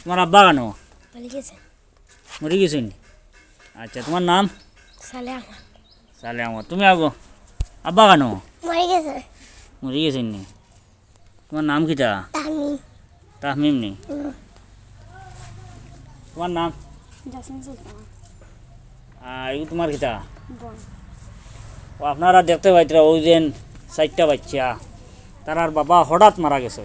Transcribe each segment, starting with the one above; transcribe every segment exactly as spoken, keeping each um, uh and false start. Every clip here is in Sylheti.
তোমার আব্বা কানো? মরি গেছে। মরি গেছে নি? আচ্ছা, তোমার নাম? সালে আহমদ। সালে আহমদ। তুমি আগো? আব্বা কানো? মরি গেছে। মরি গেছে নি? তোমার নাম কিতা? তাহমিম। তাহমিম নি? হুম। তোমার নাম? জাসমিন সুলতানা। আর ইগু তোমার কিতা? বোন। ও, আপনারা দেখতে পাইতরা, ওই যে চাইরটা বাচ্চা, তারার বাবা হঠাৎ মারা গেছে।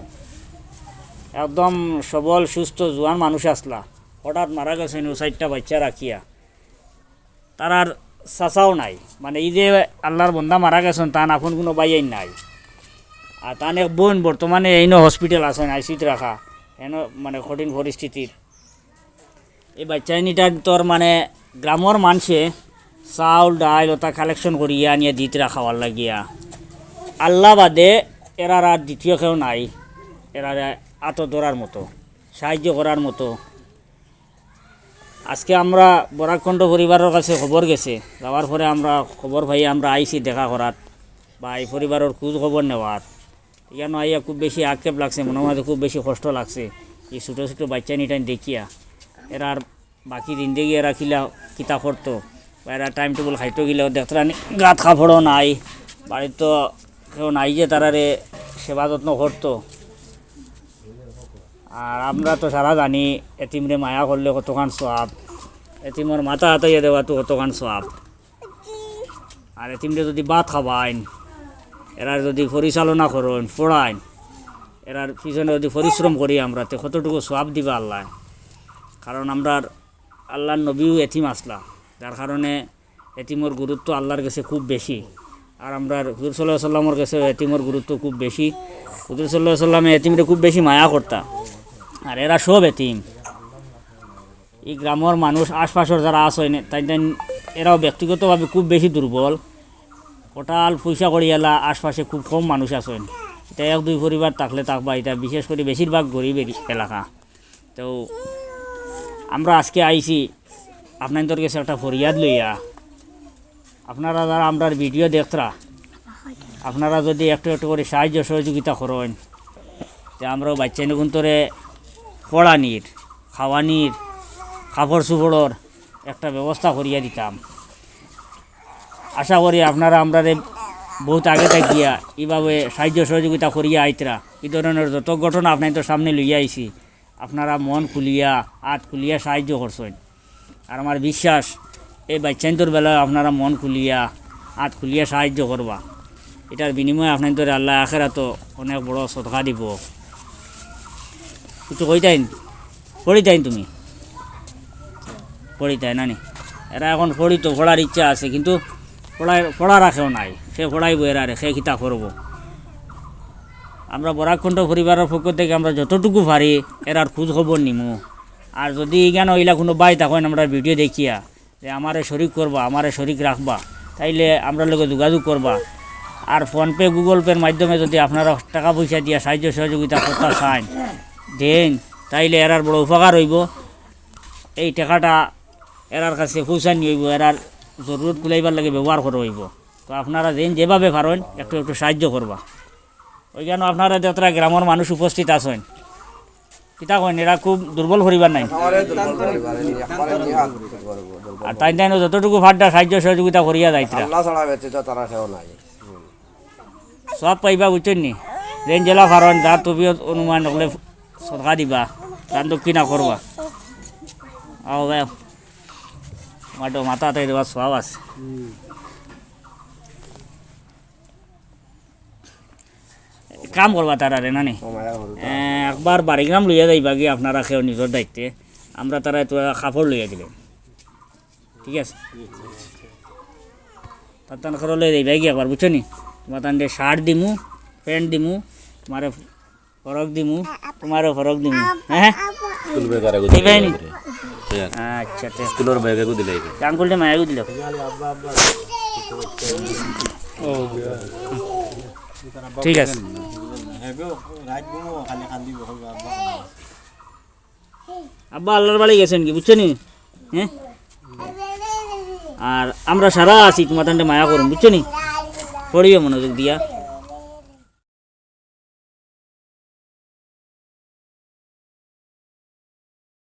একদম সবল, সুস্থ, জোয়ান মানুষ আছলা, হঠাৎ মারা গেছে, ও চাইরটা বাচ্চা রাখিয়া। তারার চাচাও নাই, মানে, এই যে আল্লাহর বন্দা মারা গেছেন, তান আপন কোনো ভাইয়াইন নাই। আর তান এক বোন বর্তমানে এইনো হসপিটাল আছেন, আইসিউত রাখা, এনো, মানে, কঠিন পরিস্থিতির। এই বাচ্চাইনিটার তোর, মানে, গ্রামর মানষে চাউল, ডাইল ওতা কালেকশন করিয়া আনিয়া দিতরা খাওয়ার লাগিয়া। আল্লাহ বাদে এরার আর দ্বিতীয় কেউ নাই, এরারে আতো ধরার মতো, সাহায্য করার মতো। আজকে আমরা বরাক কণ্ঠ পরিবারর কাছে খবর গেছে, যাওয়ার পরে আমরা খবর পাই, আমরা আইছি দেখা করাত বা এই পরিবারর খোঁজ খবর নেওয়ার। ইয়ানো আইয়া খুব বেশি আক্ষেপ লাগছে, মনর মাঝে খুব বেশি কষ্ট লাগছে। এই ছোটো ছোটো বাচ্চাইনিটাইন দেখিয়া, এরার বাকি জিন্দেগি এরা কিলা কিতা করতো, বা এরা টাইম টেবল খাইতো কিলা, দেখতরা নি গাত কাপড়ও নাই, বাড়িত তো কেউ নাই যে তারারে সেবা যত্ন করতো। আর আমরা তো সারা জানি, এতিমরে মায়া করলে কতখান সওয়াব, এতিমর মাথা হাতাইয়া দেওয়া তো কতখান সওয়াব। আর এতিমরে যদি ভাত খাবাইন, এরার যদি পরিচালনা করইন, পড়াইন, এরার পিছনে যদি পরিশ্রম করি আমরা, তে কতটুকু সওয়াব দিবা আল্লাহ। কারণ আমরার আল্লাহর নবীও এতিম আছলা, যার কারণে এতিমর গুরুত্ব আল্লাহর গেছে খুব বেশি। আর আমরার হুজুর সাল্লাল্লাহু আলাইহি ওয়াসাল্লামর গেছে এতিমর গুরুত্ব খুব বেশি। হুজুর সাল্লাল্লাহু আলাইহি ওয়াসাল্লামে এতিমরে খুব বেশি মায়া করতা। আর এরা সব এতিম। এই গ্রামর মানুষ আশপাশর যারা আছইন, তাইন তাইন এরাও ব্যক্তিগতভাবে খুব বেশি দুর্বল। কোটাল পয়সা কড়ি এলা আশপাশে খুব কম মানুষ আছইন। ইতা এক দুই পরিবার থাকলে থাকবা, ইতা বিশেষ করি বেশিরভাগ গরিব এরি-, এলাকা। তো আমরা আজকে আইছি আপনাইন্তর গেছে একটা ফরিয়াদ লইয়া। আপনারা যারা আমরার ভিডিও দেখতরা, আপনারা যদি একটু একটু করি সাহায্য সহযোগিতা করইন, তে আমরাও বাচ্চাইনগুন্তরে পড়ানির, খাওয়ানির, কাপড় চুপড়র একটা ব্যবস্থা করিয়া দিতাম। আশা করি আপনারা আমরারে বহুত আগে থাকিয়া ইভাবে সাহায্য সহযোগিতা করিয়া আইতরা। ই ধরনর যত ঘটনা আপনাইন্তর সামনে লইয়া আইছি, আপনারা মন খুলিয়া, আত খুলিয়া সাহায্য করছইন। আর আমার বিশ্বাস, এই বাচ্চাইন্তর বেলায় আপনারা মন খুলিয়া, আত খুলিয়া সাহায্য করবা। ইটার বিনিময়ে আপনাইন্তরে আল্লাহ আখেরাতো অনেক বড় সদকা দিবো। কিছু কইতাইন? পড়িতাইন তুমি? পড়িতায় না নি? এরা এখন পড়িতো, পড়ার ইচ্ছা আছে, কিন্তু পড়ার, পড়ার আর কেউ নাই। কে পড়াইবো এরারে, কে কিতা করবো? আমরা বরাক কণ্ঠ পরিবারর পক্ষ থাকি আমরা যতটুকু পারি এরার খোঁজ খবর নিমু। আর যদি ইখানো ইলা কুনু ভাই থাকইন আমরার ভিডিও দেখিয়া যে আমারে শরিক করবা, আমারে শরিক রাখবা, তাইলে আমরার লগে যোগাযোগ করবা। আর PhonePe, Google Pay-র মাধ্যমে যদি আপনারা টেকা পয়সা দিয়া সাহায্য সহযোগিতা করতা চাইন, দেইন, তাইলে এরার বড় উপকার অইবো। এই টেকাটা এরার কাছে পৌঁছানি অইবো, এরার জরুরত কুলাইবার লাগি ব্যবহার করা অইবো। তো আপনারা যেইন যেভাবে পারইন একটু একটু সাহায্য করবা। ওইখানো আপনারা যতটা গ্রামর মানুষ উপস্থিত আছইন, কিতা কইন, এরা খুব দুর্বল পরিবার নাইন? একেবারে দুর্বল পরিবার, একেবারে নিঃস্ব পরিবার, দুর্বল। আর তাইন তাইন যতটুকু পাররা সাহায্য সহযোগিতা করিয়া যাইতরা। আল্লাহ ছাড়া ব্যতীত তারা কেউ নাই। সওয়াব পাইবা, বুঝছইন নি? যেইন যেলা পারইন, যার তবিয়ত অনুমান হকলে সদকা দিবা, দান দক্ষিণা করবা। আও ভাই, মাঠো মাথা তাই দেওয়ার সওয়াব আছে। কাম করবা তারারে, না নি? ও মায়া করো। এ, একবার বাড়িগ্রাম লইয়া যাইবা গি আপনারা কেউ নিজর দায়িত্বে, আমরা তারারে তো কাপড় লইয়া দিলে, ঠিক আছে? তান তান করে লইয়া যাইবা গি একবার, বুঝছো নি? তোমার তানরে শার্ট দিমু, প্যান্ট দিমু, তোমারে ফরক দিমু, তোমারেও ফরক দিমু, হ্যাঁ? স্কুল ব্যাগ আর এগু দিলে দিবাই নি? এবারে। ঠিক আছে। আচ্ছা, তে। স্কুলর ব্যাগ এগু দিলে এবারে। আঙ্কুলটা মায়াগু দিল। ঠিক আছে। আব্বা আল্লাহর বাড়ি গেছেন কি, বুঝছো নি? হ্যাঁ? আর আমরা সারা আছি, তোমার তানরে মায়া করুম, বুঝছো নি? পড়িও মনোযোগ দিয়া।